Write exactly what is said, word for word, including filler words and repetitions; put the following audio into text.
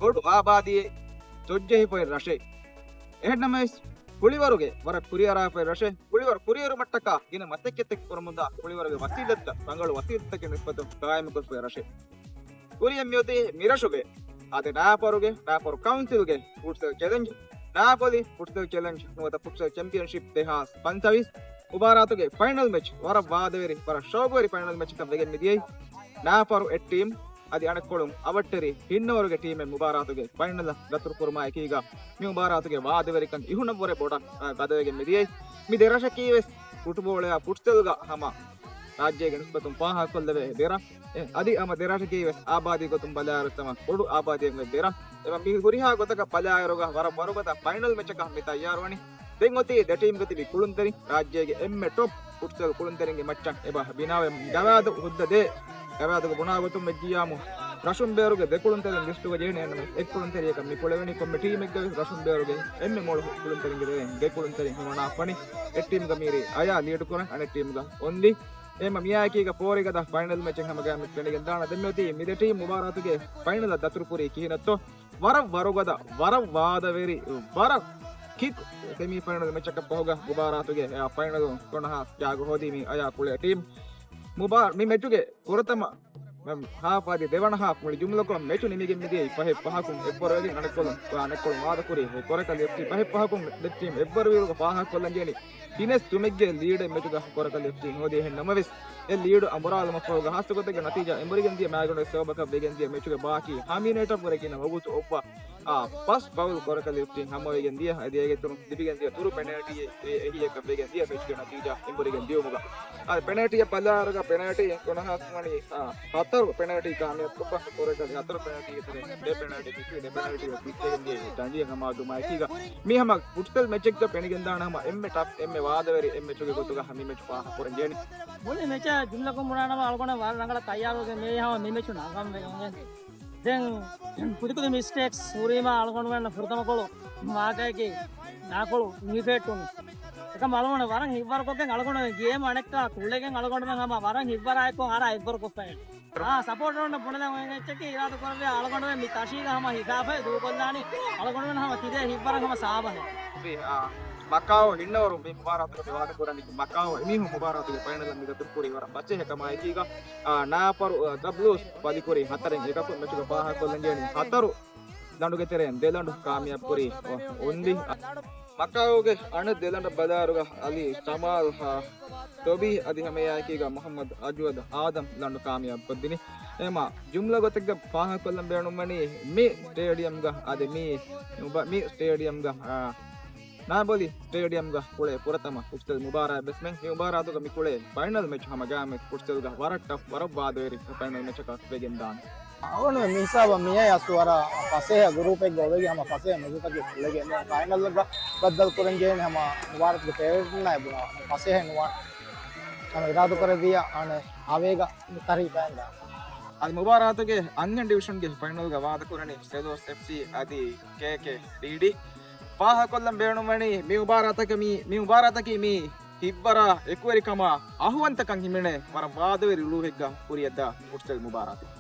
ބޮޑު އާބާދީއެއް، ޖޮއްޖެހިފައި ރަށެއް. އެހެންނަމަވެސް، ކުޅިވަރުގެ ވަރަށް ކުރިއަރާފައި ރަށެއް، ކުޅިވަރު ކުރިއެރުމަށްޓަކާ ގިނަ މަސައްކަތްތައް ކުރަމުންދާ ކުޅިވަރުގެ ވަސީލަތްތައް، ރަނގަޅު ވަސީލަތްތަކެއް ނިސްބަތުން ގާއިމުކޮށްފައި ރަށެއް. ކުރިއަށް މިއޮތީ މިރަށުގެ އަދި ނާފަރުގެ، ނާފަރު ކައުންސިލްގެ ފުޓްސަލް ޗެލެންޖް، ނާޕޮލި ފުޓްސަލް ޗެލެންޖް ނުވަތަ ފުޓްސަލް ޗެމްޕިއަންޝިޕް ދެހާސް ފަންސަވީސް މުބާރާތުގެ ފައިނަލް މެޗް ވަރަށް ވާދަވެރި، ވަރަށް ޝައުގުވެރި ފައިނަލް މެޗަކަށް ވެގެން މިދިޔައީ. ނާފަރު އެއް ޓީމް އަދި އަނެއްކޮޅުން އަވަށްޓެރި ހިންނަވަރުގެ ޓީމެއް މުބާރާތުގެ ފައިނަލަށް ދަތުރުކުރުމާއެކީގަ، މި މުބާރާތުގެ ވާދަވެރިކަން އިހުނަށްވުރެ ބޮޑަށް، އާ، ގަދަވެގެން މިދިޔައީ. މި ދެރަށަކީވެސް ފުޓްބޯޅަޔާ ފުޓްސަލްގަ ހަމަ ރާއްޖޭގެ ނިސްބަތުން ފާހަގަކޮށްލެވޭ ދެރަށް. އެ، އަދި ހަމަ ދެރަށަކީވެސް އާބާދީ ގޮތުން ބަލާއިރު ހަމަ ބޮޑު އާބާދީއެއް ދެރަށް. އެ، މި ހުރިހާ ގޮތަކަށް ބަލާއިރުގަ ވަރަށް ވަރުގަދަ ފައިނަލް މެޗަކަށް މި ތައްޔާރުވަނީ. ދެން އޮތީ ދެ ޓީމްގަ ތިބި ކުޅުންތެރިން، ރާއްޖޭގެ އެންމެ ޓޮޕް ފުޓްސަލް ކުޅުންތެރިންގެ މައްޗަށް އެބަ ބިނާވެ ގަވާދު ހުއްދަ ދޭ. ގަވާދުގެ ބުނާ ގޮތުން ވެއްޖިއްޔާމު ރަށުން ބޭރުގެ ދެ ކުޅުންތެރިން ލިސްޓުގަ ޖެހެނީ. އެންމެ އެއް ކުޅުންތެރިޔަކަށް މި ކުޅެވެނީ. ކޮންމެ ޓީމެއްގަވެސް ރަށުން ބޭރުގެ އެންމެ މޮޅު ކުޅުންތެރިންގެ ތެރެއިން ދެ ކުޅުންތެރިން ހިމަނާފަނި. އެއް ޓީމްގަ މީރި އަޔާ ލީޑު ކުރަން، އަނެއް ޓީމްގަ އޮންލީ. އެހެންމަ މިއާއެކީގަ ފޯރިގަދަ ފައިނަލް މެޗެއް ހަމަގައިމު ފެނިގެން ދާނަ. ދެންމެ އޮތީ މި ދެ ޓީމް މުބާރާތުގެ ފައިނަލަށް ދަތުރުކުރީ ކިހިނެއްތޯ؟ ވަރަށް ވަރުގަދަ، ވަރަށް ވާދަވެރި، ވަރަށް ކިކް ސެމީ ފައިނަލް މެޗަކަށް ފަހުގަ މުބާރާތުގެ އެ ފައިނަލުން ކޮނަހާ ޖާގަ ހޯދީ މި އަޔާ ކުޅޭ ޓީމް. މުބާ-، މި މެޗުގެ ފުރަތަމަ މެ-، ހާފް އަދި ދެވަނަ ހާފް މުޅި ޖުމްލަކޮށް މެޗު ނިމިގެން މިދިޔައީ ފަހެއް ފަހަކުން އެއްވަރުވެގެން. އަނެއްކޮޅުން، އަނެއްކޮޅުން ވާދަކުރީ ކޮރެކަލި އެފްސީ ފަހެއް ފަހަކުން ދެ ޓީމް އެއްވަރުވިއިރުގަ ފާހަގަކޮށްލަން ޖެހެނީ ގިނެސް ތުމެއްގެ ލީޑެއް މެޗުގަ ކޮރެކަލި އެފްސީ ހޯދި. އެހެން ނަމަވެސް، އެ ލީޑު އަނބުރާލުމަށްފަހުގަ ހާއްސަގޮތެއްގެ ނަތީޖާ އެނބުރިގެން ދިޔަ މާގަނޑު ސަބަބަކަށް ވެގެން ދިޔަ މެޗުގެ ބާކީ ހަ މިނެޓަށްވުރެ ގިނަ ވަގުތު އޮއްވާ، އާ، ފަސް ފައުލް ކޮރެކަލި އެފްސީ ހަމަވެގެން ދިޔަ. އަދި އޭގެ އިތުރުން ލިބިގެން ދިޔަ ތުރު ޕެނަލްޓީ އެ-، އެ-، އެހީއަކަށް ވެގެން ދިޔަ މެޗުގެ ނަތީޖާ އެނބުރިގެން ދިޔުމުގަ. އާ، ޕެނަލްޓީއަށް ބަލާއިރުގަ ޕެނަލްޓީ ކޮނަހާސް ވަނީ، އާ، ހަތަރު ޕެނަލްޓީ ކާމިޔާބުކޮށްފަ ކޮރެކަލި ހަތަރު ޕެނަލްޓީ އެތެރެ ދެ ޕެނަލްޓީ ދިއްކި ދެ ޕެނަލްޓީ ދިއްކިގެން ދިޔަ ދަނޑިއެއް ހަމަ ދުމާއެކީގަ. މީ ހަމަ ފުޓްސަލް މެޗެއްގަ ފެނިގެންދާނެ ހަމަ އެންމެ ޓަފް، އެންމެ ވާދަވެރި އެއް މެޗުގެ ގޮތުގަ ހަމަ މެޗު ފާހަގަކުރަން ޖެހެނީ. މުޅި މެޗަށް ޖުމްލަކޮށް ބުނާނަމަ އަޅުގަނޑަށް ތައްޔާރުވެގެން މިއީ ހަމަ މި މެޗު ނަގަން ވެގެން. ދެން ކުދިކުދި މިސްޓޭކްސް ހުރީމާ އަޅުގަނޑުމެންނަށް ފުރަތަމަކޮޅު މާކައިގެ ނާކޮޅު ނުހިފޭއްޓުނު. އެކަމް އަޅުގަނޑު ވަރަށް ހިތްވަރުކޮށްގެން އަޅުގަނޑު ގޭމް އަނެއްކާ ކުޅެގެން އަޅުގަނޑުމެން ހަމަ ވަރަށް ހިތްވަރާއެކު އަރާ އެއްވަރުކޮށްފައި. އާ، ސަޕޯޓަރުންނަށް ބުނެލަން އޮތް އެއްޗަކީ އިރާދަ ކުރެއްވިޔާ އަޅުގަނޑުމެން މި ތަށީގަ ހަމަ ހިސާބަށް ދޫކޮށްލާނީ. އަޅުގަނޑުމެން ހަމަ ތިދޭ ހިތްވަރަށް ހަމަ ސާބަހެއް. މި، އާ، މަކާއު ހިންނަވަރު މި މުބާރާތުގަ މި ވާދަކުރަނީ މަކާއު އެމީހުން މުބާރާތުގެ ފައިނަލަށް މި ދަތުރުކުރީ ވަރަށް ފަސޭހަ ކަމާއެކީގަ، އާ، ނާފަރު، އާ، ދަ ބްލޫސް ބަލިކުރީ ހަތަރެއް އެކަކުން. މެޗުގަ ފާހަގަކޮށްލަން ޖެހެނީ ހަތަރު ލަނޑުގެ ތެރެއިން ދެ ލަނޑު ކާމިޔާބުކުރީ އޮ-، އޮންލީ. މަކާއުގެ އަނެއް ދެ ލަނޑަށް ބަލާއިރުގަ އަލީ ޝަމާލް ހާ ތޮބީ އަދި ހަމައެއާއެކީގަ މުޙައްމަދު އަޖުވަދު އާދަމް ލަނޑު ކާމިޔާބުކޮށްދިނީ. އެމާ ޖުމްލަ ގޮތެއްގަ ފާހަގަކޮށްލަން ބޭނުންވަނީ މި ސްޓޭޑިއަމްގަ އަދި މި ނުބަ-، މި ސްޓޭޑިއަމްގަ، އާ، ނާބޮލި ސްޓޭޑިއަމްގަ ކުޅޭ ފުރަތަމަ ފުޓްސަލް މުބާރާތް ވެސް މެ-، މި މުބާރާތުގަ މި ކުޅޭ ފައިނަލް މެޗް ހަމަ ގާމެސް ފުޓްސަލްގަ ވަރަށް ޓަފް، ވަރަށް ވާދަވެރި ފައިނަލް މެޗަކަށް ވެގެން ދާނެ. އަޅުގަނޑު މި ހިސާބަށް މިއައި އަސްލު ވަރަށް ފަސޭހަ ގުރޫޕެއްގަ އޮވެގެން ހަމަ ފަސޭހަ މެޗުތަކެއް ކުޅެގެން ފައިނަލްގަ ބައްދަލު ކުރަން ޖެހެނީ ހަމަ މުބާރާތުގެ ފޭވަރިޓްނާ ބުނާ ފަސޭހަ ނުވާނެ. ހަމަ އިރާދަ ކުރެއްވިޔާ އަނެއް އަވޭގަ ތަރި ބައިން ދާނެ. އަދި މުބާރާތުގެ އަންހެން ޑިވިޝަންގެ ފައިނަލްގަ ވާދަކުރަނީ ސެލޯސް އެފްސީ އަދި ކޭކޭ ޑީޑީ. ފާހަގަކޮށްލަން ބޭނުންވަނީ މި މުބާރާތަކަށް މި، މި މުބާރާތަކީ މި ހިތްވަރާ އެކުވެރިކަމާ އަހުވަންތަކަން ހިމެނޭ ވަރަށް ވާދަވެރި ރުހެއްގަ ކުރިއަށްދާ ފުޓްސަލް މުބާރާތެއް.